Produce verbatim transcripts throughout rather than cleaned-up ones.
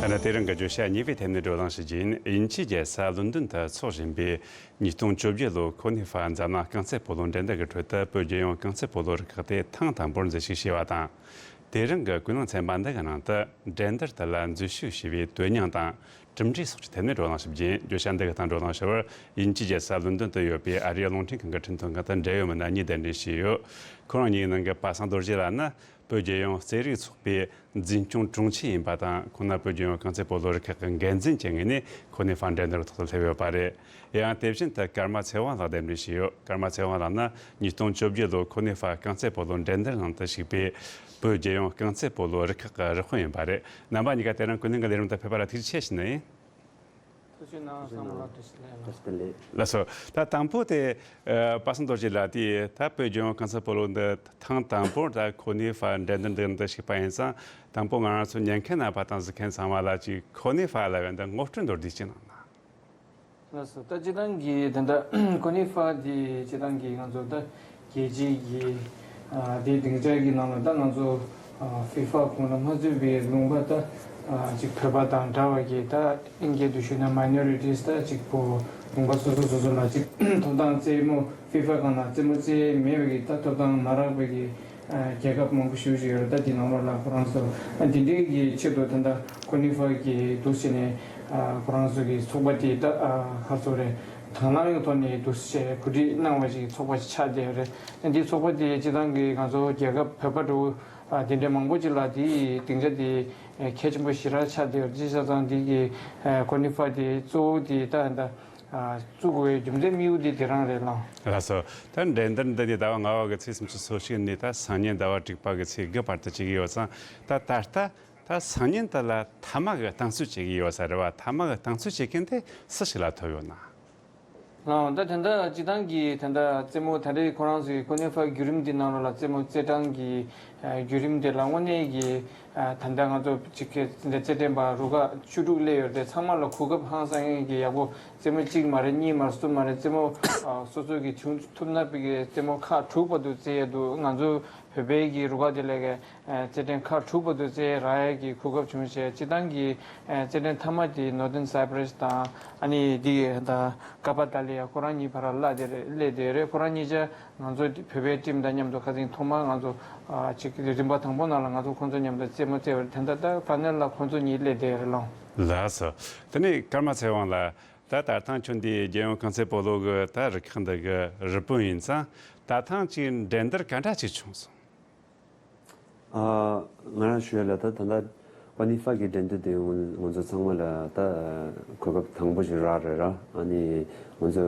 ད་ནི་དེ་རིང་གི་བརྗོད་བྱ་གཉིས་པའི་ཐད་ནས་བགྲོ་གླེང་ཞུ་རྒྱུ་ཡིན། དབྱིན་ཇིའི་རྒྱལ་ས་ལོན་ཌོན་དུ་འཚོགས་བཞིན་པའི་ཉིས་སྟོང་བཅོ་བརྒྱད་ལོའི་ཁོ་ནི་ཧྥ་འཛམ་གླིང་རྐང་རྩེད་སྤོ་ལོ་འགྲན་བསྡུར་གྱི་ཁྲོད་དུ། བོད་རྒྱལ་ཡོངས་རྐང་རྩེད་སྤོ་ལོ་རུ་ཁག་དེ་ཐེངས་དང་པོར་འཛུལ་ཞུགས་བྱས་པ་དང་། དེ་རིང་གི་ཀུན་གླེང་ཚན་པ་འདི་གི་ནང་དུ་འགྲན་བསྡུར་དེ་ལ་འཛུལ་ཞུགས་བྱས་པའི་དོན་སྙིང་དང་། གྲུབ་འབྲས་སོགས་ཀྱི་ཐད་ནས་བགྲོ་གླེང་ཞུ་རྒྱུ་ཡིན། བརྗོད་བྱ་འདི་གི་སྟེང་བགྲོ་གླེང་ཞུ་བར། དབྱིན་ཇིའི་རྒྱལ་ས་ལོན་ཌོན་དུ་ཡོད་པའི་ཨ་རིའི་རླུང་འཕྲིན་ཁང་གི་འཕྲིན་གཏོང་ཁང་དུ་འབྲེལ་ཡོད་མི་སྣ་གཉིས་གདན་འདྲེན་བྱས་ཡོད། ཁོ་རང་གཉིས་ནང་གི་པ་སངས་རྡོ་རྗེ་ལགས་ནི་བོད་རྒྱལ་ཡོངས་རྩེད་རིགས་ཚོགས་པའི་འཛིན་སྐྱོང་དྲུང་ཆེ་ཡིན་པ་དང་། ཁོང་ནི་བོད་རྒྱལ་ཡོངས་རྐང་རྩེད་སྤོ་ལོ་རུ་ཁག་གི་འགན་འཛིན་གྱི་ངོས་ནས་ཁོ་ནི་ཧྥ་འགྲན་བསྡུར་ཐོག་ཏུ་སླེབས་ཡོད་པ་རེད། ཡང་དེ་བཞིན་དུ་ཀརྨ་ཚེ་དབང་ལགས་གདན་འདྲེན་བྱས་ཡོད། ཀརྨ་ཚེ་དབང་ལགས་ནི་ཉིས་སྟོང་བཅོ་བརྒྱད་ལོའི་ཁོ་ནི་ཧྥ་རྐང་རྩེད་སྤོ་ལོ་འགྲན་བསྡུར་ནང་དུ་ཞུགས་པའི་བོད་རྒྱལ་ཡོངས་རྐང་རྩེད་སྤོ་ལོ་རུ་ཁག་གི་རུ་དཔོན་ཡིན་པ་རེད། རྣམ་པ་གཉིས་ཀ་དེ་རིང་ཀུན་གླེང་གི་ལས་རིམ་དུ་ཕེབས་པ་ལ་ཐུགས་རྗེ་ཆེ་ཞུ་ནི་ཡིན། ཐུགས་རྗེ་གནང་། ཚང་མ་ལ་བཀྲ་ཤིས་བདེ་ལེགས། བཀྲ་ཤིས་བདེ་ལེགས། ལགས་སོ། ད་དང་པོ་དེ། ཨ། པ་སངས་རྡོ་རྗེ་ལགས་དེས་ད་བོད་རྒྱལ་ཡོངས་རྐང་རྩེད་སྤོ་ལོ་འདི་ཐེངས་དང་པོར་ད་ཁོ་ནི་ཧྥ་འགྲན་བསྡུར་འདི་འདི་ཞུགས་པ་ཡིན་ཙང་། དང་པོ་ང་རང་ཚོ་ཉན་མཁན་རྣམ་པ་དང་གཟིགས་མཁན་ཚང་མ་ལ་ཅིག་ཁོ་ནི་ཧྥ་ལབ་ཡ་འདི་ངོ་སྤྲོད་མདོར་བསྡུས་ཅིག་གནང་ན། ལགས་སོ། ད་སྤྱིར་བཏང་གི་ད་ལྟ་ཁོ་ནི་ཧྥ་དེ་སྤྱིར་བཏང་གི་ང་ཚོ་ད་རྒྱལ་སྤྱིའི་གི། ཨ། དེའི་སྡིངས་ཆ་གི་ནང་ལ་ད་ང་ཚོ། ཨ། ཧྥི་ཧྥ་ཁོངས་ལ་མ་ཚུད་པའི་ལུང་པ་ད། ཨ། ཅིག་བོད་པ་དང་འདྲ་བ་གི་ད་ཨིན་སྐད་དུ་ཞུས་ན་མའི་ནོ་རི་ཊིས། ད་ཅིག་བོད་ལུང་པ་སོ་སོ་སོ་སོ་ལ་ཅིག་ཐོབ་ཐང་རྩེད་མོ། ཧྥི་ཧྥ་སྒང་ལ་རྩེད་མོ་རྩེ་མེད་པའི་གི་ད་ཐོབ་ཐང་མ་རག་པའི་གི། ཨ། རྒྱལ་ཁབ་མང་པོ་ཞེ་པོ་ཅིག་ཡོད་རེད། ད་དེ་ནང་ལོགས་ལ་ཁོ་རང་ཚོ། ཨ། དེ་འདྲའི་གི་ཆེད་དུ་ད་ལྟ་ཁོ་ནི་ཧྥ་གི་འདུག་སེ་ནས། ཨ། ཁོ་རང་ཚོ་གི་ཚོགས་པ་དེ་ད། ཨ། ག་རེ་ཟེར་དགོས་རེད། དང་བླངས་ཀྱི་ཐོག་ནས་འདུག་སེ་གོ་སྒྲིག་གནང་བ་ཞིག་ཚོགས་པ་ཞིག་ཆགས་བསྡད་ཡོད་རེད། འདིའི་ཚོགས་པ་དེ་སྤྱིར་བཏང་གི་ང་ཚོ་རྒྱལ་ཁབ་བོད་པ་འདྲ་བོ། ཨ། དེ་འདྲའི་མང་པོ་ཅིག་ལ་དེའི་སྡིངས་ཆ་དེ་གལ་ཆེན་པོ་ཞེ་དྲག་ཆགས་བསྡད་ཡོད་རེད། བྱས་ཙང་འདི་གི། ཨ། ཁོ་ནི་ཧྥ་དེ་གཙོ་བོ་དེ་ད་ད། ཨ། བཙུགས་དགོས་པའི་རྒྱུ་མཚན་དམིགས་ཡུལ་དེ་དེ་རང་རེད་ལགས། ལགས་སོ། ད་འགྲན་བསྡུར་འདི་ནི་ཟླ་བ་ལྔ་པ་གི་ཚེས་སུམ་ཅུ་སོ་གཅིག་ནས་ད་སང་ཉིན་ཟླ་བ་དྲུག་པ་གི་ཚེས་དགུ་བར་དུ་བྱེད་ཀྱི་ཡོད་ཙང་། ད་ད་ལྟ་ད་སང་ཉིན་དེ་ལ་མཐའ་མ་གི་རྟིང་རྩོད་བྱེད་ཀྱི་ཡོད་ས་རེད་བ། མཐའ་མ་གི་རྟིང་རྩོད་བྱེད་མཁན་དེ་སུ་ཞིག་ལ་ཐོབ་ཡོད་ན། ལགས། ད་ད་ལྟ་སྤྱིར་བཏང་གི་ད་ལྟ་རྩེད་མོ་ད་རེས་ཁོ་རང་ཚོའི་ཁོ་ནི་ཧྥ་བརྒྱུད་རིམ་འདི་ནང་ལོགས་ལ་རྩེད་མོ་རྩེད་སྟངས་ཀྱི། ཨ། བརྒྱུད་རིམ་དེ་ལ་དངོས་གནས་ཀྱི། ཨ། ད་ལྟ་ང་ཚོ་གཅིག་གི་འདི་རྩེད་འགྲན་པ་རུ་ཁག་བཅུ་དྲུག་སླེབས་ཡོད་རེད། ཚང་མ་ལ་གོ་སྐབས་ཧང་སང་ཡིན་གྱི་ཡག་པོ། རྩེད་མོ་གཅིག་མ་རེད། གཉིས་མ་རེད། གསུམ་མ་རེད། རྩེད་མོ། ཨ། སོ་སོ་གི་བྱུང་ཐུབ་ན་པའི་གི་རྩེད་མོ་ཁག་དྲུག་བར་དུ་རྩེ་ཡས་འདུག་ང་ཚོ་བོད་པའི་གི་རུ་ཁག་དེ་ལ་གི། ཨ། རྩེད་འགྲན་ཁག་དྲུག་བར་དུ་རྩེ་རག་ཡས་ཀྱི་གོ་སྐབས་བྱུང་བྱས། སྤྱིར་བཏང་གི། ཨ། རྩེད་འགྲན་མཐའ་མ་དེ་Northern Cyprus དང་། ཨ་ནི་དེ་གི་ད་Kaba Thalya ཁོ་རང་གཉིས་བར་ལ་སླེབས་བསྡད་རེད། ཁོ་རང་གཉིས་ཆ་ང་ཚོ་བོད་པའི་ཊིམ་དང་མཉམ་དུ་ཁ་སང་ཐོག་མར་ང་ཚོ། ཨ། ཅིག་རིམ་པ་དང་པོ་ནང་ལ་ང་ཚོ་ཁོང་ཚོ་མཉམ་དུ་རྩེད་མོ་རྩེ་བ་རེད། ད་ལྟ་ད་ཕ་ནེལ་ལ་ཁོང་ཚོ་གཉིས་སླེབས་བསྡད་རེད་ལགས། ལགས་སོ། དེ་ནས་ཀརྨ་ཚེ་དབང་ལགས། ད་ད་ཐེངས་ཁྱོད་འདི་རྒྱལ་ཡོངས་རྐང་རྩེད་སྤོ་ལོ་གི་ད་རུ་ཁག་འདི་གི་རུ་དཔོན་ཡིན་ཙང་། ད་ཐེངས་ཀྱི་འགྲན་བསྡུར་ག་འདྲ་ཅིག་བྱུང་སོང་། ཨ། ང་རང་ཞུ་ཡ་ལ་ད་ད་ལྟ་ཁོ་ནི་ཧྥ་གི་འགྲན་བསྡུར་དེ་ང་ང་ཚོ་ཚང་མ་ལ་ད་གོ་སྐབས་དང་པོ་ཞིག་རག་རེད་ར། ཨ་ནི་ང་ཚོ་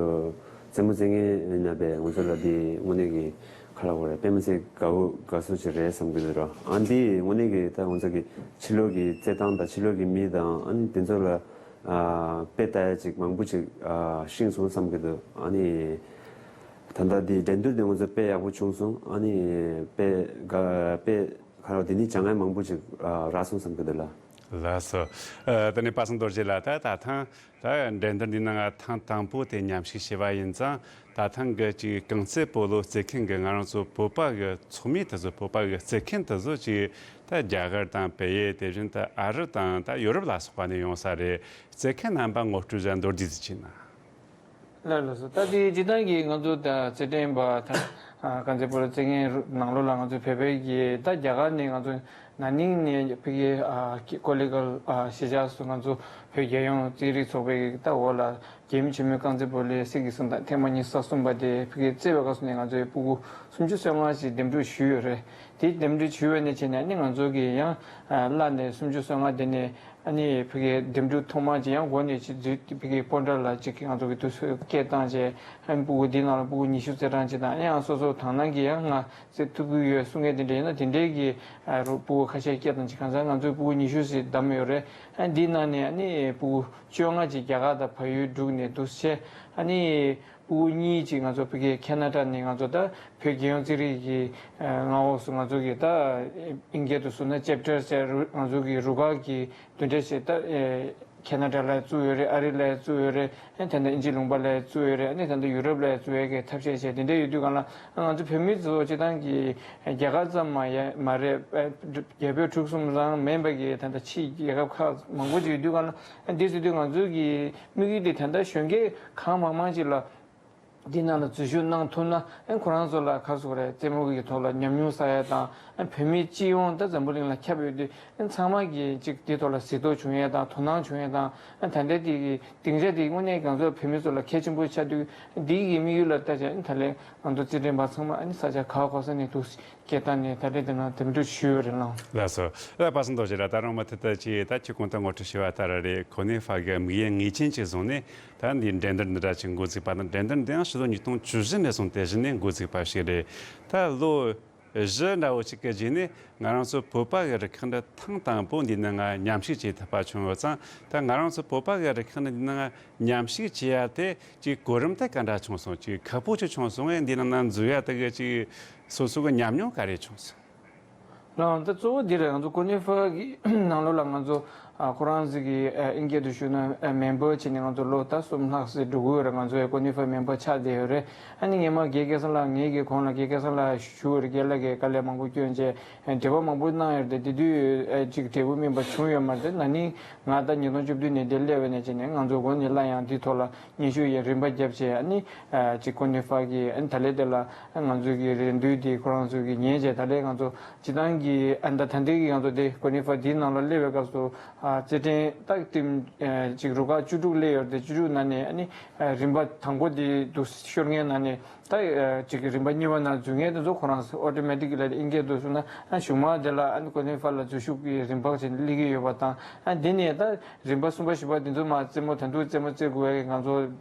རྩེད་མོ་རྩེ་མཁན་ཡིན་ན་པས་ང་ཚོ་ལ་འདི་དངོས་གནས་ཀྱི་ག་རེ་ལབ་དགོས་རེད། དཔེ་མི་སྲིད་དགའ་བོ་དགའ་བསུ་ཞིག་རེད་བསམ་གྱི་འདུག་ར། ཨ། འདི་དངོས་གནས་ཀྱི་ད་ང་ཚོ་གི་ཕྱི་ལོགས་ཀྱི་རྩེད་ཐང་དང་ཕྱི་ལོགས་ཀྱི་མི་དང་། ཨ་ནི་དེ་ཚོ་ལ། ཨ། དཔེ་ལྟ་ཡ་ཅིག་མང་པོ་ཅིག་ཨ། ཤེས་སོང་བསམ་གྱི་འདུག་ཨ་ནི་ད་ལྟ་འདི་འགྲན་བསྡུར་འདི་ང་ཚོ་དཔེ་ཡག་པོ་བྱུང་སོང་། ཨ་ནི་དཔེ་དགའ་དཔེ་ག་རེ་འདི་ནི་བྱ་ངན་མང་པོ་ཅིག་ཨ། རག་སོང་བསམ་གྱི་འདུག་ལགས། ལགས་སོ། ཨ། དེ་ནས་པ་སངས་རྡོ་རྗེ་ལགས། ད་ད་ཐེངས་ད་འགྲན་བསྡུར་འདི་ནང་ཐེངས་དང་པོ་དེ་མཉམ་ཞུགས་བྱས་པ་ཡིན་ཙང་། ད་ཐེངས་ཀྱི་ཅིག་རྐང་རྩེད་སྤོ་ལོ་རྩེད་མཁན་གྱི་ང་རང་ཚོ་བོད་པ་གི་ཚོགས་མི་དེ་ཚོ། བོད་པ་གི་རྩེད་མཁན་དེ་ཚོ་ཅིག་ད་རྒྱ་གར་དང་བལ་ཡུལ། དེ་བཞིན་དུ་ཨ་རི་དང་ད་ཡོ་རོབ་ལ་སོགས་པ་ནས་ཡོང་ས་རེད། རྩེད་མཁན་རྣམ་པ་ངོ་སྤྲོད་ཅིག་མདོར་བསྡུས་ཅིག་གནང་། ལགས། ལགས་སོ། ད་དེ་སྤྱིར་བཏང་གི་ང་ཚོ་ད་རྩེད་འགྲན་པ་ད། ཨ། རྐང་རྩེད་སྤོ་ལོ་རྩེད་མཁན་ནང་ལོགས་ལ་ང་ཚོ་བོད་པའི་གི་ད་རྒྱ་གར་ནས་ང་ཚོ་ན་ནིང་ནས་ཕ་གི། ཨ། ཀོ་ལི་གྷལ། ཨ། གཞིས་ཆགས་སུ་ང་ཚོ་བོད་རྒྱལ་ཡོངས་རྩེད་རིགས་ཚོགས་པའི་ད་འོག་ལ་རྒྱལ་ཡུམ་ཆེན་མོའི་རྐང་རྩེད་སྤོ་ལོའི་སྲིད་ཀྱི་གཟེངས་རྟགས་ཐེངས་མ་ཉི་ཤུ་རྩ་གསུམ་པ་དེ་ཕ་གི་རྩེ་བའི་སྐབས་སུ་ནས་ང་ཚོའི་སྤུ་གུ་སུམ་ཅུ་སོ་ལྔ་ཞིག་འདེམས་སྒྲུག་ཞུས་ཡོད་རེད། དེ་འདེམས་སྒྲུག་ཞུས་པ་ནས་བྱས་ནས་ཨ་ནི་ང་ཚོ་གི་ཡང་། ཨ། བླ་ནས་སུམ་ཅུ་སོ་ལྔ་དེ་ནས། ཨ་ནི་ཕ་གི་འདེམས་སྒྲུག་ཐོག་མ་ཅིག་ཡང་འགོ་ནས་ཅིག་འཛུལ་ཏེ། ཕ་གི་སྤོན་ཊ་ལ་ཅིག་ང་ཚོ་གི་དུས་ཚོད་སྐད་བཏང་བྱས། ཨ་ནི་སྤུ་གུ་འདི་ནང་ལ་སྤུ་གུ་ཉི་ཤུ་རྩེད་གྲངས་ཅིག་དང་། ཨ་ནི་ཡང་སོ་སོ་དང་བླངས་ཀྱིས་ཡང་ང་རྩེད་ཐུབ་ཀྱི་ཡོད་གསུང་མཁན་དེ་འདྲ་ཡིན་ན། དེ་འདྲའི་གི། ཨ། རུ་སྤུ་གུ་ཁ་ཤས་སྐད་བཏང་བྱས། གང་ཟག་ང་ཚོའི་སྤུ་གུ་ཉི་ཤུ་ཞིག་བདམས་ཡོད་རེད། ཨ་ནི་འདི་ནང་ནས་ཨ་ནི་སྤུ་གུ་བཅོ་ལྔ་ཅིག་རྒྱ་གར་དང་བལ་ཡུལ་འགྲུག་ནས་འདུག་སེ་བྱས། ཨ་ནི་སྤུ་གུ་གཉིས་ཅིག་ང་ཚོ་ཕ་གི་ཁེ་ན་ཌ་ནས་ང་ཚོ་ད་བོད་རྒྱལ་ཡོངས་རྩེད་རིགས་ཀྱི། ཨ། མངའ་འོག་སུ་ང་ཚོ་གི་ད་ཨིན་སྐད་དུ་ཟེར་ན་ཅེབ་ཊར་ཟེར། རུ་ང་ཚོ་གི་རུ་ཁག་གི་འདི་འདྲ་ཞིག་ད། ཨེ། ཁེ་ན་ཌ་ལ་བཙུགས་ཡོད་རེད། ཨ་རི་ལ་བཙུགས་ཡོད་རེད། ཨ་ནི་ད་ལྟ་དབྱིན་ཇི་ལུང་པ་ལ་བཙུགས་ཡོད་རེད། ཨ་ནི་ད་ལྟ་ཡུ་རོབ་ལ་བཙུགས་ཡོད་ཀྱི་ཐབས་ཤེས་བྱས། དེ་འདྲ་ཡོད་དུས་སྒང་ལ་ང་ཚོ་བོད་མི་ཚོ་སྤྱིར་བཏང་གི་རྒྱ་གར་ཙམ་མ་ཡ་མ་རེད། རྒྱ་བོད་འབྲུག་གསུམ་རང་མིན་པ་གི་ད་ལྟ་ཕྱིའི་རྒྱལ་ཁབ་ཁག་མང་པོ་ཅིག་ཡོད་དུས་སྒང་ལ། ཨ་འདི་ཟེར་དུས་ང་ཚོའི་གི་དམིགས་ཡུལ་དེ་ད་ལྟ་གཞོན་སྐྱེས་གང་མང་མང་ཅིག་ལ། འདི་ནང་ལ་འཛུལ་ཞུགས་གནང་ཐུབ་ན། ཨ་ཁོ་རང་ཚོ་ལ་ག་རེ་ཟེར་དགོས་རེད། རྩེད་མོ་གི་ཐོག་ལ་ཉམས་མྱོང་བསགས་ཡ་དང་། ཨ་བོད་མི་སྤྱི་ཡོངས་ད་འཛམ་བུ་གླིང་ལ་ཁྱབ་ཡོད་དུས། ཨ་ཚང་མ་གིས་ཅིག་འདི་ཐོག་ལ་གཟིགས་རྟོག་བྱུང་ཡ་དང་། དོ་སྣང་བྱུང་ཡ་དང་། ཨ་ད་ལྟའི་དེ་གི་སྡིངས་ཆ་དེ་དངོས་གནས་ང་ཚོ་བོད་མི་ཚོ་ལ་གལ་ཆེན་པོ་ཆགས་དུས། འདི་གི་དམིགས་ཡུལ་ལ་ལྟ་བྱས། ཨ་ད་ལན་ང་ཚོ་རྩེད་འགྲན་པ་ཚང་མ་ཨ་ནི་ས་ཆ་ག་པར་ག་པར་ནས་འདུག་སྐད་བཏང་ནས། ད་ལན་དེ་ནང་འདེམས་སྒྲུག་ཞུས་ཡོད་རེད་ལགས། ལགས་སོ། ལགས། པ་སངས་རྡོ་རྗེ་ལགས། ད་རུང་མུ་མཐུད་དུ་ཅིག་ད་ཁྱེད་གོང་དུ་ངོ་སྤྲོད་ཞུས་པ་ལྟར་རེད། ཁོ་ནི་ཧྥ་གི་དམིགས་ཡུལ་ངེས་ཅན་ཅིག་བཟུང་ནས། ད་འདི་འགྲན་བསྡུར་འདི་འདྲ་ཅིག་འགོ་བཙུགས་པ་དང་། འགྲན་བསྡུར་འདི་ཡང་ཕྱི་ལོ་ཉིས་སྟོང་བཅུ་བཞི་ནས་བཟུང་དེ་བཞིན་ནས་འགོ་བཙུགས་པ་ཞིག་རེད། ད་ལོ་བཞི་འདྲ་བོ་ཅིག་གི་རྗེས་ནས་ང་རང་ཚོ་བོད་པ་གི་རུ་ཁག་འདི་ཐེངས་དང་པོ་འདི་ནས་ང་མཉམ་ཞུགས་བྱེད་ཐུབ་པ་བྱུང་ཡོད་ཙང་། ད་ང་རང་ཚོ་བོད་པ་གི་རུ་ཁག་འདི་ནས་ང་མཉམ་ཞུགས་བྱེད་ཡ་དེ་ཅིག་གོ་རིམ་དེ་ག་འདྲ་བྱུང་སོང་། ཅིག་ཁག་པོ་ཅིག་བྱུང་སོང་ངས། འདི་ནང་ན་འཛུལ་ཡ་དེ་གི་ཅིག་སོ་སོ་གི་ཉམས་མྱོང་ག་རེ་བྱུང་སོང་། ལགས། ད་གཙོ་བོ་འདི་རེད། ང་ཚོ་ཀོ་ནི་ཧྥ་གི་ནང་ལོགས་ལ་ང་ཚོ་ཨ་ཁོ་རང་ཚོ་གི་ཨ་དབྱིན་སྐད་དུ་ཞུས་ན་ཨ་མེམ་བར་བྱས་ནས་ང་ཚོ་ལོ་ད་གསུམ་ལྷག་ཙམ་འགྲོ་གི་ཡོད་རེད། ང་ཚོ་ཡ་ཀོ་ནི་ཧྥ་མེམ་བར་ཆགས་བསྡད་ཡོད་རེད། ཨ་ནི་སྔོན་མ་རྒན་སྐལ་བཟང་ལགས། ངེད་ཀྱི་གོང་ལ་རྒན་སྐལ་བཟང་ལགས་བཞུགས་ཡོད་རེད། རྒན་ལགས་ཀྱིས་དཀའ་ལས་མང་པོ་བསྐྱོན་བྱས་འབྲེལ་བ་མང་པོ་གནང་ཡོད་རེད་དེ། དེ་དུས་ཨ་ཅིག་འབྲས་བུ་སྨིན་པ་བྱུང་ཡོད་མ་རེད། ད་ན་ནིང་ང་ད་ཉིས་སྟོང་བཅུ་བདུན་ནས་འདིར་སླེབས་པ་ནས་བྱས་ནས་ང་ཚོ་གོང་ནས་སླར་ཡང་འདིའི་ཐོག་ལ་སྙན་ཞུ་ཡི་རིམ་པ་བརྒྱབ་བྱས། ཨ་ནི་ཨ་ཅིག་ཀོ་ནི་ཧྥ་གི་ཨ་ནི་ད་ལན་དེ་ལ་ང་ཚོ་གི་རེ་འདུན་དེ་ཁོ་རང་ཚོ་གིས་ཉན་བྱས། ད་ལན་ང་ཚོ་སྤྱིར་བཏང་གི་ཨ་ནི་ད་ད་ལྟའི་གི་ང་ཚོ་དེ་ཀོ་ནི་ཧྥ་དེའི་ནང་ལ་སླེབས་པའི་སྐབས་སུ་ཨ་རྩེད་འགྲན་ད་ཊིམ་ཨ་ཅིག་རུ་ཁག་བཅུ་དྲུག་སླེབས་ཡོད་རེད་དེ། བཅུ་དྲུག་ནང་ནས་ཨ་ནི་ཨ་རིམ་པ་དང་པོ་དེ་འདུག་ཤོར་མཁན་ནང་ནས། ད་ཨ་ཅིག་རིམ་པ་གཉིས་པ་ནང་འཛུལ་མཁན་དེ་ཚོ་ཁོ་རང་ཚོ་ཨོ་ཊོ་མེ་ཊིག་ལ་དབྱིན་སྐད་དུ་གསུངས་ན་ཨ་གཞུག་མ་དེ་ལ་ཨ་ནི་ཀོ་ནི་ཧྥ་ལ་འཛུལ་ཞུགས་ཀྱི་རིམ་པ་ཞིག་སླེབས་ཀྱི་ཡོད་པ་དང་། ཨ་དེ་ནས་ད་རིམ་པ་གསུམ་པ་བཞི་པ་དེ་ཚོ་མར་རྩེད་མོ་ད་དུང་རྩེད་མོ་རྩེ་དགོས་པའི་ང་ཚོ་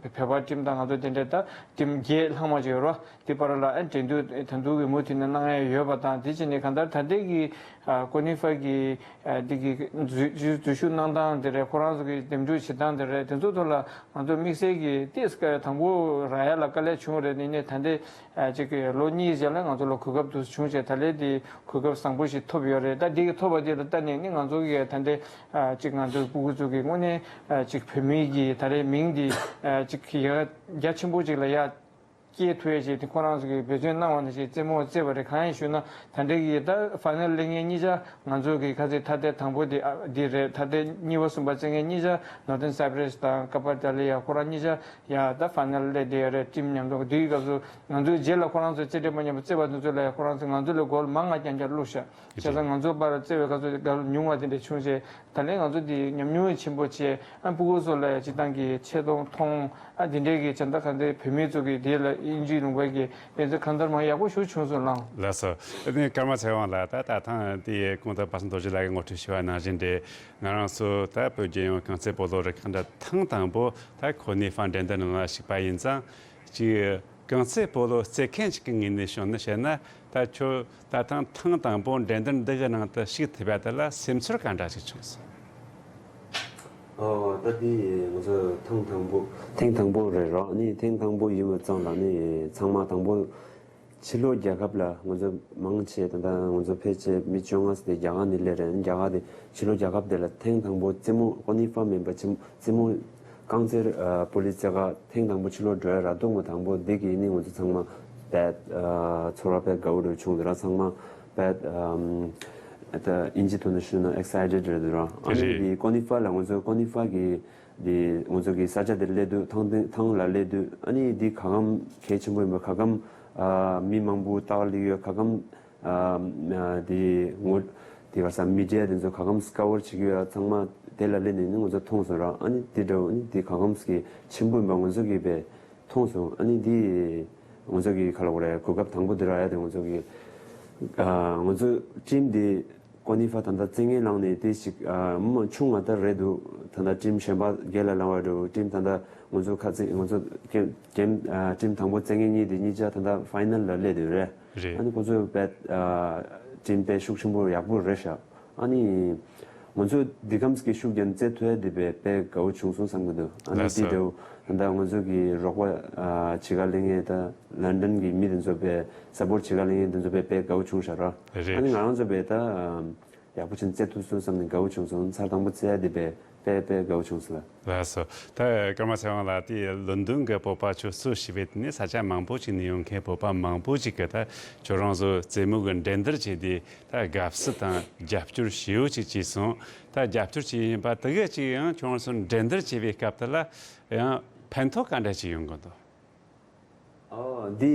བོད་པ་ཊིམ་དང་ང་ཚོ་དེ་འདྲའི་ད་ཊིམ་བརྒྱད་ལྷག་མ་ཅིག་ཡོད་རེད། དེ་བར་ལ་ཨ་འགྲན་བསྡུར་ད་དུང་གི་མུ་མཐུད་ནས་གནང་ཡ་ཡོད་པ་དང་། དེ་བྱས་ནས་གང་ལྟར་ད་ལྟའི་གི་ཨ་ཀོ་ནི་ཧྥ་གི་ཨ་འདི་གི་འཛུལ་འཛུལ་ཞུགས་གནང་སྟངས་དེ་རེད། ཁོ་རང་ཚོ་གི་འདེམས་སྒྲུག་བྱེད་སྟངས་དེ་རེད། དེ་ཚོ་ཐོག་ལ་ང་ཚོ་དམིགས་བསལ་གྱི་ཏིས་ཀ་དང་པོ་རག་ཡ་ལ་དཀའ་ལས་བྱུང་རེད། ཡིན་ནའི་ད་ལྟའི་ཨ་ཅིག་གི་ལོ་གཉིས་རྗེས་ལ་ང་ཚོ་ལ་གོ་སྐབས་དེ་བྱུང་བྱས། ད་ལན་དེ་གོ་སྐབས་བཟང་པོ་ཞིག་ཐོབ་ཡོད་རེད། ད་འདི་གི་ཐོབ་པ་དེ་ལ་ལྟ་ནས་ནི་ང་ཚོ་གི་ད་ལྟའི་ཨ་ཅིག་ང་ཚོའི་སྤུ་གུ་ཚོ་གི་དངོས་གནས་ཨ་ཅིག་བོད་མི་གི་ད་རེས་མིང་འདི་ཨ་ཅིག་ཡ་རྒྱ་ཆེན་པོ་ཅིག་ལ་ཡ་སྐྱེས་ཐུབ་ཡ་ཞིག་དེ་ཁོ་རང་ཚོ་གིས་འབད་བརྩོན་གནང་བ་ནང་བཞིན་རྩེད་མོ་རྩེས་པ་རེད། གང་ཡིན་ཞུས་ན་ད་ལྟའི་གི་ད་ཕ་ནལ་སླེབས་མཁན་གཉིས་ཆ་ང་ཚོ་གི་ཁ་ཚིག་ཐ་དད་དང་པོ་དེ་ཨ་འདི་རེད། ཐ་དད་གཉིས་པ་གསུམ་པ་རྩེ་མཁན་གཉིས་ཆ་ནོར་ཐན་སའི་པྲེས་དང་ཀ་པར་ཏ་ལི་ཡ་ཁོ་རང་གཉིས་ཆ་ཡ་ད་ཕ་ནལ་སླེབས་བསྡད་ཡོད་རེད། ཊིམ་མཉམ་དུ། དེའི་སྐབས་སུ་ང་ཚོའི་རྗེས་ལ་ཁོ་རང་ཚོ་རྩེད་འགྲན་པ་མཉམ་དུ་རྩེད་པ་དེ་ཚོ་ལ་ཡ་ཁོ་རང་ཚོས་ང་ཚོ་ལས་གོལ་མང་ང་རྐྱང་རྐྱང་བླུགས་ཤག་བྱས་ཙང་ང་ཚོ་བར་རྩེད་པའི་སྐབས་སུ་གོལ་ཉུང་བ་དེ་འདྲ་བྱུང་བྱས། ད་ལན་ང་ཚོ་འདི་ཉམས་མྱོང་ཆེན་པོ་བྱས། ཨ་སྤུ་གུ་ཚོ་ལ་ཡ་སྤྱིར་བཏང་གི་ཆེ་མཐོང་མཐོང་། ཨ་འདི་འདྲའི་གི་བྱས་ཙང་ད་ལྟའི་བོད་མི་ཚོ་གི་དེ་ལ་དབྱིན་ཇིའི་ལུང་པའི་གི་དེ་ཚོ་གང་ལྟར་མ་ཡག་པོ་ཞིག་བྱུང་སོང་ལགས། ལགས་སོ། ཨ་ནི་ཀརྨ་ཚེ་དབང་ལགས། ད་ད་ཐེངས་དེ་གོང་དུ་པ་སངས་རྡོ་རྗེ་ལགས་ཀྱིས་ངོ་སྤྲོད་ཞུས་པ་ནང་བཞིན་རེད། ང་རང་ཚོ་ད་བོད་རྒྱལ་ཡོངས་རྐང་རྩེད་སྤོ་ལོ་རུ་ཁག་འདི་ཐེངས་དང་པོ་ད་ཁོ་ནི་ཧྥ་འགྲན་བསྡུར་ནང་ལ་ཞུགས་པ་ཡིན་ཙང་། ཅིག་རྐང་རྩེད་སྤོ་ལོ་རྩེད་མཁན་ཞིག་གི་ངོས་ནས་བྱུང་ནས་བཤད་ན། ད་ཁྱོད་ད་ཐེངས་ཐེངས་དང་པོ་འགྲན་བསྡུར་འདི་གི་ནང་དུ་ཞུགས་ཐུབ་པ་དེ་ལ་སེམས་ཚོར་ག་འདྲ་ཞིག་བྱུང་སོང་། ཨོ་ད་དེ་ང་ཚོ་ཐེངས་དང་པོ་ཐེངས་དང་པོ་རེད་རོགས། ཨ་ནི་ཐེངས་དང་པོ་ཡིན་པ་ཙང་ལ་ནི་ཚང་མ་དང་པོ་ཕྱི་ལོགས་རྒྱལ་ཁབ་ལ་ང་ཚོ་མང་ཆེ་ད་ལྟ་ང་ཚོ་ཕལ་ཆེར་མི་བཅོ་ལྔ་ཙམ་དེ་རྒྱ་གར་ནས་སླེབས་རེད། རྒྱ་གར་དེ་ཕྱི་ལོགས་རྒྱལ་ཁབ་དེ་ལ་ཐེངས་དང་པོ་རྩེད་མོ་ཀོ་ནི་ཧྥ་མིན་པ་ཆེན་རྩེད་མོ་རྐང་རྩེད་ཨ་སྤོ་ལོ་རྩེ་ག་ཐེངས་དང་པོ་ཕྱི་ལོགས་འགྲོ་ཡ་ར་སྟོང་པ་དང་པོ་འདི་གི་ནི་ང་ཚོ་ཚང་མ་དཔེ་ཨ་ཚོར་བ་དཔེ་དགའ་བོ་འདྲ་བྱུང་འདུག་ར། ཚང་མ་དཔེ་ཨམ་ད་དབྱིན་ཇི་ཐོག་ནས་ཞུས་ན་ཨེག་སའི་ཊེཌ་རེད་འདུག་ར། ཨ་ནི་རེད། འདི་ཀོ་ནི་ཧྥ་ལ་ང་ཚོ་ཀོ་ནི་ཧྥ་གི་འདི་ང་ཚོ་གི་ས་ཆ་འདིར་སླེབས་དུས་ཐང་ཐང་ལ་སླེབས་དུས་ཨ་ནི་འདི་ག་གམ་གལ་ཆེན་པོ་ཡིན་པ། ག་གམ་ཨ་མི་མང་པོ་སྟག་ལི་ཡོད། ག་གམ་ཨ་དེ་ངོ་དེ་ག་ས་མི་ཌི་ཡ་དེ་ཚོ་ག་གམ་སི་ཀ་ཝར་བྱེད་ཀྱི་ཡོད། ཚང་མ་དེ་ལ་སླེབས་ནས་ནི་ང་ཚོ་མཐོང་སོང་ར། ཨ་ནི་དེ་འདྲ་བོ་ནི་དེ་ག་གམ་སི་གི་ཆེན་པོ་ཡིན་པ་ང་ཚོ་གིས་དཔེ་མཐོང་སོང་། ཨ་ནི་དེ་ང་ཚོ་གི་ག་ལ་གོ་རེ་གོ་སྐབས་དང་པོ་དེ་རག་ཡ་དེ་ང་ཚོ་གི་ཨ་ང་ཚོ་ཊིམ་དེ་ཀོ་ནི་ཧྥ་ད་ལྟ་རྩེད་མཁན་ལངས་ནས་དེ་ཞིག་ཨ་མ་ཆུང་ང་ད་རེད་འདུག་ད་ལྟ་ཊིམ་གཞན་པ་བརྒྱད་ལ་ལངས་པ་འདུག་ཊིམ་ད་ལྟ་ང་ཚོ་ཁ་རྩེད་ང་ཚོ་གེམ་གེམ་ཨ་ཊིམ་དང་པོ་རྩེད་མཁན་གཉིས་དེ་གཉིས་ཆ་ད་ལྟ་ཕའི་ནལ་ལ་སླེབས་བསྡད་རེད། རེད། ཨ་ནི་ཁོ་ཚོས་དཔེ་ཨ་ཊིམ་དཔེ་ཤུགས་ཆེན་པོ་ཡག་པོ་རེད་ཤག་ཨ་ནི་ང་ཚོ་འདི་གམ་སི་ཀི་ཤུགས་རྒྱབ་རྩེད་ཐུབ་ཡ་དེ་དཔེ་དཔེ་དགའ་བོ་བྱུང་སོང་བསམ་གི་འདུག་ཨ་ནི་ལགས་སོ། དེ་འདྲ་བོ་ད་ལྟ་ང་ཚོ་གི་རོགས་པ་ཨ་བྱེད་ག་སླེབས་མཁན་ད་ལན་ཌན་གི་མི་དེ་ཚོ་དཔེ་སཔོར་ཊི་བྱེད་ག་སླེབས་མཁན་དེ་ཚོ་དཔེ་དཔེ་དགའ་བོ་བྱུང་ཤག་ར། རེད། ཨ་ནི་ང་རང་ཚོ་དཔེ་ད་ཨམ་ཡག་པོ་བྱས་རྩེད་ཐུབ་སོང་བསམ་ནས་དགའ་བོ་བྱུང་སོང་། ཚར་དང་པོ་རྩེ་ཡ་དེ་དཔེ་ དཔེ་དཔེ་དགའ་བོ་བྱུང་སོང་། ལགས་སོ། ད་ཀརྨ་ཚེ་དབང་ལགས་དེ་ལོན་ཌོན་གྱི་བོད་པ་ཁྱོད་གཙོས་བྱས་པའི་དེ་ནས་ས་ཆ་མང་པོ་ཅིག་ནས་ཡོང་མཁན་བོད་པ་མང་པོ་ཅིག་གིས་ད་ཁྱོད་རང་ཚོ་རྩེད་མོ་གི་འགྲན་བསྡུར་བྱས་ཏེ་ད་དགའ་བསུ་དང་རྒྱབ་སྐྱོར་ཞེ་པོ་ཅིག་བྱས་སོང་། ད་རྒྱབ་སྐྱོར་བྱས་ཡིན་པ་དེ་གས་ཅིག་ཡང་ཁྱོད་རང་ཚོ་འགྲན་བསྡུར་བྱས་པའི་སྐབས་དེ་ལ་ཡང་ཕན་ཐོགས་ག་འདྲ་ཅིག་ཡོང་གི་འདུག་ཨོ། འདི་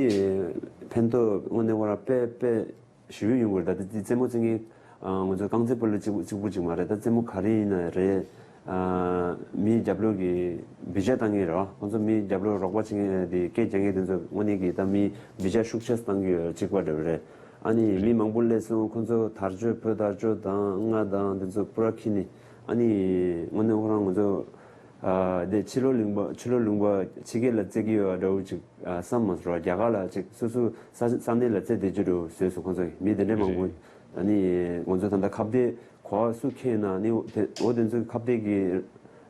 ཕན་ཐོགས་དངོས་གནས་ཁོ་རང་དཔེ་དཔེ་ཞེ་པོ་ཡོང་གི་རེད། ད་འདི་རྩེད་མོ་རྩེ་མཁན་ང་ཚོ་རྐང་རྩེད་སྤོ་ལོ་གཅིག་པུ་གཅིག་པུ་གཅིག་མ་རེད། ད་རྩེད་མོ་ག་རེ་ཡིན་ན་རེད། མིའི་རྒྱབ་ལོགས་ཀྱི་བི་ཇ་བཏང་མཁན་རེད་བ། ཁོང་ཚོ་མིའི་རྒྱབ་ལོགས་རོགས་པ་བྱེད་མཁན་དེ་སྐད་རྒྱག་མཁན་དེ་ཚོ་དངོས་གནས་ཀྱི་ད་མིའི་བི་ཇ་ཤུགས་ཆེ་བཏང་གི་ཡོད་གཅིག་པ་འདྲ་བོ་རེད། ཨ་ནི་མི་མང་པོ་སླེབས་སོང་། ཁོང་ཚོ་དར་ལྕོག་བོད་དར་ལྕོག་དང་རྔ་དང་དེ་ཚོ་པུ་ར་འཁྱེར་ནས། ཨ་ནི་དངོས་གནས་ཁོ་རང་ང་ཚོ། ཨ། དེ་ཕྱི་ལོགས་གླིང་པ་ཕྱི་ལོགས་གླིང་པ་ཕྱི་རྒྱལ་ལ་རྩེ་གི་ཡོད་པ་འདྲ་བོ་ཅིག་ཨ། བསམ་མ་སོང་ར། རྒྱ་གར་ལ་ཅིག་སོ་སོ་ས་ས་གནས་ལ་རྩེ་བསྡད་རྒྱུ་འདྲ་བོ་བཟོས་སོང་ཁོང་ཚོ་གིས། མི་དེ་འདྲ་མང་པོ། རེད། ཨ་ནི་ང་ཚོ་ད་ལྟ་ཁ་བརྡའི་གོ་བ་སུ་འཁྱེར་ན་ནི་དེ་འོ་དེ་ཚོ་ཁ་བརྡའི་གི་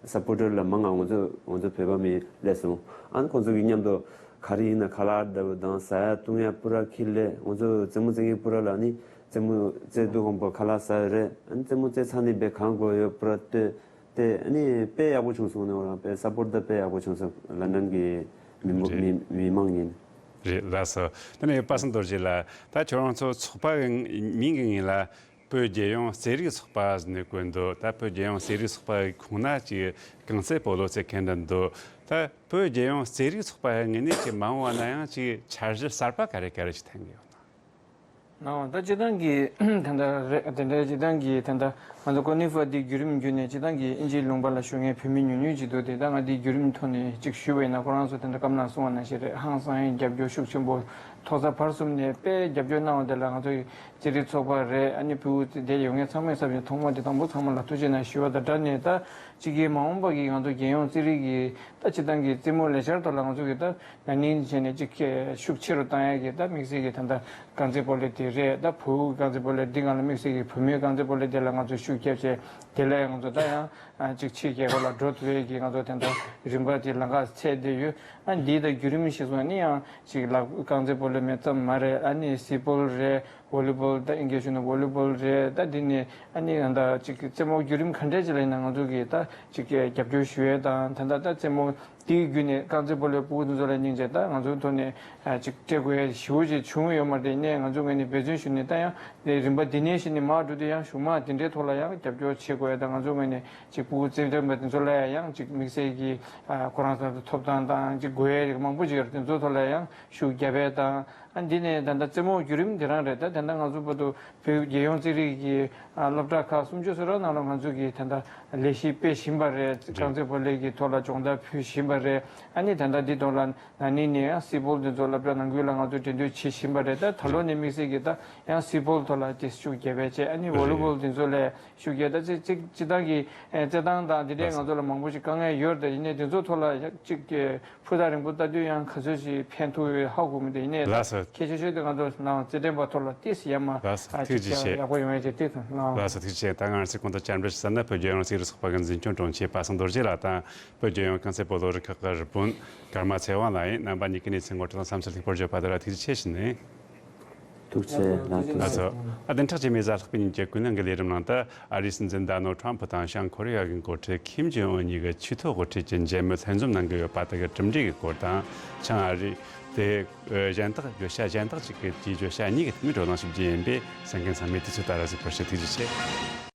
སཔོར་ཊར་ལ་མང་ང་ང་ཚོ་ང་ཚོ་བོད་པ་མི་སླེབས་སོང་། ཨ་ནི་ཁོང་ཚོ་གི་མཉམ་དུ་ག་རེ་ཡིན་ན་ཁ་ལག་འདྲ་བོ་དང་ཟ་ཡ་བཏུང་ཡ་པུ་ར་འཁྱེར་སླེབས། ང་ཚོ་རྩེད་མོ་རྩེ་མཁན་པུ་ར་ལ་ནི་རྩེད་མོ་རྩེ་དུས་གོང་པོ་ཁ་ལག་ཟ་ཡ་རེད། ཨ་ནི་རྩེད་མོ་རྩེ་ཚར་ནས་དཔེ་གང་དགོས་ཡོད་པུ་ར་ལྟོས། དེ་ཨ་ནི་དཔེ་ཡག་པོ་བྱུང་སོང་། ནི་འོ་རང་དཔེ་སཔོར་ཊ་དཔེ་ཡག་པོ་བྱུང་སོང་། ལན་ཌན་གྱི་མི་མོ་རེད། མི་མི་མང་ཡིན། རེད། ལགས་སོ། དེ་ནས་པ་སངས་རྡོ་རྗེ་ལགས། ད་ཁྱོད་རང་ཚོ་ཚོགས་པ་གི་མིང་གི་ངོས་ལ་བོད་རྒྱལ་ཡོངས་རྩེད་རིགས་ཚོགས་པ་ཟེར་ནས་བཀོད་འདུག་ད་བོད་རྒྱལ་ཡོངས་རྩེད་རིགས་ཚོགས་པ་གི་ཁོངས་ན་ཅིག་རྐང་རྩེད་སྤོ་ལོ་རྩེད་མཁན་འདྲ་འདུག་ད་བོད་རྒྱལ་ཡོངས་རྩེད་རིགས་ཚོགས་པ་གི་ངོས་ནས་ཅིག་འཆར་གཞི་གསར་པ་ག་རེ་ག་རེ་ཅིག་འཐེན་གི་ཡོད་ན། ནའང་ད་སྤྱིར་བཏང་གི་ད་ལྟ་རེད། དེ་འདྲའི་སྤྱིར་བཏང་གི་ད་ལྟ་ང་ཚོ་ཀོ་ནི་ཧྥ་འདི་བརྒྱུད་རིམ་བརྒྱུད་ནས་སྤྱིར་བཏང་གི་དབྱིན་ཇིའི་ལུང་པ་ལ་བཞུགས་མཁན་བོད་མི་ཉུང་ཉུང་ཅིག་འདུག་དེ་ད་ང་འདི་བརྒྱུད་རིམ་ཐོག་ནས་ཅིག་ཞུས་པ་ཡིན་ན། ཁོ་རང་ཚོ་དེ་འདྲ་སྐམ་ལགས་གསུང་བ་ནང་བཞིན་རེད། ཧང་སང་རྒྱབ་སྐྱོར་ཤུགས་ཆེན་པོ། མཐོ་ས་བར་གསུམ་ནས་དཔེ་རྒྱབ་སྐྱོར་གནང་བ་དེ་ལ་ང་ཚོ་རྩེད་རིགས་ཚོགས་པ་རེད། ཨ་ནི་ཕྲུ་གུ་དེ་ཡོང་མཁན་ཚང་མས་ས་བཞིན་ཐོག་མ་དེ་དང་པོ་ཚང་མ་ལ་ཐུགས་རྗེ་གནང་ཞུ་བ་དང་སྦྲགས་ནས། ད་གཅིག་གི་མ་འོངས་པ་གི་ང་ཚོ་རྒྱལ་ཡོངས་རྩེད་རིགས་ཀྱི་ད་སྤྱིར་བཏང་གི་རྩེད་མོ་ལས་འཆར་ཐོག་ལ་ང་ཚོ་གི་ད་ན་ནིང་བྱས་ནས་གཅིག་ཤུགས་ཆེ་རུ་བཏང་ཡ་གི་ད་དམིགས་བསལ་གྱི་ད་ལྟ་རྐང་རྩེད་སྤོ་ལོ་དེ་རེད། ད་བུ་གུ་རྐང་རྩེད་སྤོ་ལོ་འདི་སྒང་ལ་དམིགས་བསལ་གྱི་བུ་མོའི་རྐང་རྩེད་སྤོ་ལོ་དེ་ལ་ང་ཚོ་ཤུགས་རྒྱབ་བྱས། དེ་ལ་ཡང་ང་ཚོ་ད་ཡང་ཨ་གཅིག་ཕྱི་རྒྱལ་ཁབ་ལ་འགྲོ་ཐུབ་ཡས་ཀྱི་ང་ཚོ་དེ་འདྲ་རིམ་པ་དེ་ལམ་ཁ་འཚོལ་བསྡད་ཡོད། ཨ་འདི་ད་བརྒྱུད་རིམ་གཞིར་བཟུང་ནི་ཡང་གཅིག་ལ་རྐང་རྩེད་སྤོ་ལོ་མེད་ཙམ་མ་རེད། ཨ་ནི་སི་པོལ་རེད། ཝོ་ལི་བོལ། ད་ཨིན་སྐད་ཞུ་ན་ཝོ་ལི་བོལ་རེད། ད་འདི་ནི་ཨ་ནི་ད་གཅིག་རྩེད་མོ་བརྒྱུད་རིམ་ག་འདྲས་ཅིག་ལ་ཡིན་ན་ང་ཚོ་གིས་ད་གཅིག་རྒྱབ་སྐྱོར་ཞུ་ཡས་དང་། ད་ད་ད་རྩེད་མོ་དེའི་བརྒྱུད་ནས་རྐང་རྩེད་སྤོ་ལོའི་ཕྲུ་གུ་དེ་ཚོ་ལ་སྙིང་རྗེ་ད་ང་ཚོའི་ཐོག་ནས་ཨ་གཅིག་སྤྲད་དགོས་ཡ་ཞེ་པོ་ཅིག་བྱུང་ཡོད་མ་རེད། ཡིན་ནའི་ང་ཚོ་ངོས་ནས་འབད་བརྩོན་ཞུ་ནས་ད་ཡང་དེ་རིམ་པ་དེ་ནས་གཞི་ནས་མར་འགྲོ་དུས་ཡང་གཞུག་མ་དེ་འདྲའི་ཐོག་ལ་ཡང་རྒྱབ་སྐྱོར་བྱེད་དགོས་ཡ་ད་ང་ཚོ་ངོས་ནས་གཅིག་ཕྲུ་གུ་རྩེད་འགྲན་པ་དེ་ཚོ་ལ་ཡང་གཅིག་དམིགས་བསལ་གྱི་ཨ་ཁོ་རང་ཚོ་ཐོབ་ཐང་དང་གཅིག་དགོས་ཡ་རིགས་མང་པོ་ཅིག་ཡོད་རེད། དེ་ཚོ་ཐོག་ལ་ཡང་ཤུགས་རྒྱབ་ཡས་དང་། ཨ་འདི་ནས་ད་ལྟ་རྩེད་མོ་བརྒྱུད་རིམ་འདི་རང་རེད། ད་ད་ལྟ་ང་ཚོ་བར་དུ་བོད་རྒྱལ་ཡོངས་རྩེད་རིགས་ཀྱི་ཨ་སློབ་གྲྭ་ཁག་སུམ་ཅུ་སོ་ར་ནང་ལ་ང་ཚོ་གིས་ད་ལྟ་ལས་གཞི་སྤེལ་བཞིན་པ་རེད། རེད། རྐང་རྩེད་སྤོ་ལོ་གི་ཐོག་ལ་སྦྱོང་བརྡར་ཕུལ་བཞིན་པ་རེད། ཨ་ནི་ད་ལྟ་འདི་ཐོག་ལ་ན་ནིང་ནས་ཡང་སི་པོལ་འདི་ཚོ་སློབ་གྲྭ་ནང་ཁུལ་ལ་ང་ཚོ་འགྲན་བསྡུར་བྱེད་བཞིན་པ་རེད། ད་ད་ལོ་ནས་དམིགས་བསལ་གྱིས་ད་ཡང་སི་པོལ་ཐོག་ལ་དེ་ཤུགས་རྒྱབ་པ་བྱས། ཨ་ནི་ཝོ་ལི་བོལ་འདི་ཚོ་ལ་ཤུགས་རྒྱབ། ད་ཅིག་ཅིག་སྤྱིར་བཏང་གི་ཨེ་རྩེད་ཐང་དང་འདི་འདྲའི་ང་ཚོ་ལ་མང་པོ་ཞིག་དཀའ་ངལ་ཡོད་རེད། ཡིན་ནའི་འདི་ཚོ་ཐོག་ལ་ཡང་ཅིག་ཕུ་ཐག་རིང་པོ་ལྟ་དུས་ཡང་ག་ཚོད་ཅིག་ཕན་ཐོགས་ཡོད་ཧ་གོ་མི་འདུག་ཡིན་ནའི་ལགས་སོ། ཁྱད་ཆོས་ཤོས་དེ་ང་ཚོ་ནང་རྩེད་འགྲན་པ་ཐོག་ལ་ཏོག་ཙམ་ཡར་མར་ལགས་སོ། ཨ་ཐུགས་རྗེ་ཅིག་ཆེ། ཡག་པོ་ཡོང་ཡས་ཅིག་ཏོག་ཙམ་གནང་། ལགས་སོ། ཐུགས་རྗེ་ཆེ། ད་ང་རང་ཚོའི་གོང་དུ་བཅར་འདྲི་ཞུ་ས་ནི་བོད་རྒྱལ་ཡོངས་རྩེད་རིགས་ཚོགས་པ་གི་འཛིན་སྐྱོང་དྲུང་ཆེ་པ་སངས་རྡོ་རྗེ་ལགས་དང་། བོད་རྒྱལ་ཡོངས་རྐང་རྩེད་སྤོ་ལོ་རུ་ཁག་གི་རུ་དཔོན་ཀརྨ་ཚེ་དབང་ལགས་ཡིན། རྣམ་པ་གཉིས་ཀྱི་གནས་ཚུལ་ངོ་སྤྲོད་དང་བསམ་ཚུལ་ལྷུག་པོར་བརྗོད་པ་དེ་ལ་ཐུགས་རྗེ་ཆེ་ཞུ་ནས། ཐུགས་རྗེ་ཆེ། ལགས་སོ། ལགས་སོ། ཨ་བདུན་ཕྲག་རྗེས་མའི་གཟའ་ལྷག་པའི་ཉིན་གྱི་ཀུན་གླེང་གི་ལས་རིམ་ནང་དུ་ཨ་རིའི་སྲིད་འཛིན་རྡ་ནོལ་ཁྲམ་ཕུ་དང་བྱང་ཁོ་རེ་ཡ་གི་འགོ་ཁྲིད་ཁིམ་ཇོང་ཨུན་གཉིས་ཀྱི་ཆེས་མཐོའི་དབུ་ཁྲིད་ཀྱི་མཇལ་མོལ་ལྷན་འཛོམས་གནང་གི་ཡོད་པ་དེ་གི་གྲུབ་འབྲས་ཀྱི་སྐོར་དང་། བྱང་ཨ་རི་དེ་གཞན་དག་བརྗོད་བྱ་གཞན་དག་ཅིག་གི་དེའི་བརྗོད་བྱ་གཉིས་ཀྱི་ཐད་ནས་བགྲོ་གླེང་ཞུ་རྒྱུ་ཡིན་པས། གསན་མཁན་ཚང་མས་དུས་ཚོད་ལྟར་གཟིགས་པར་ཞུ། ཐུགས་རྗེ་ཆེ།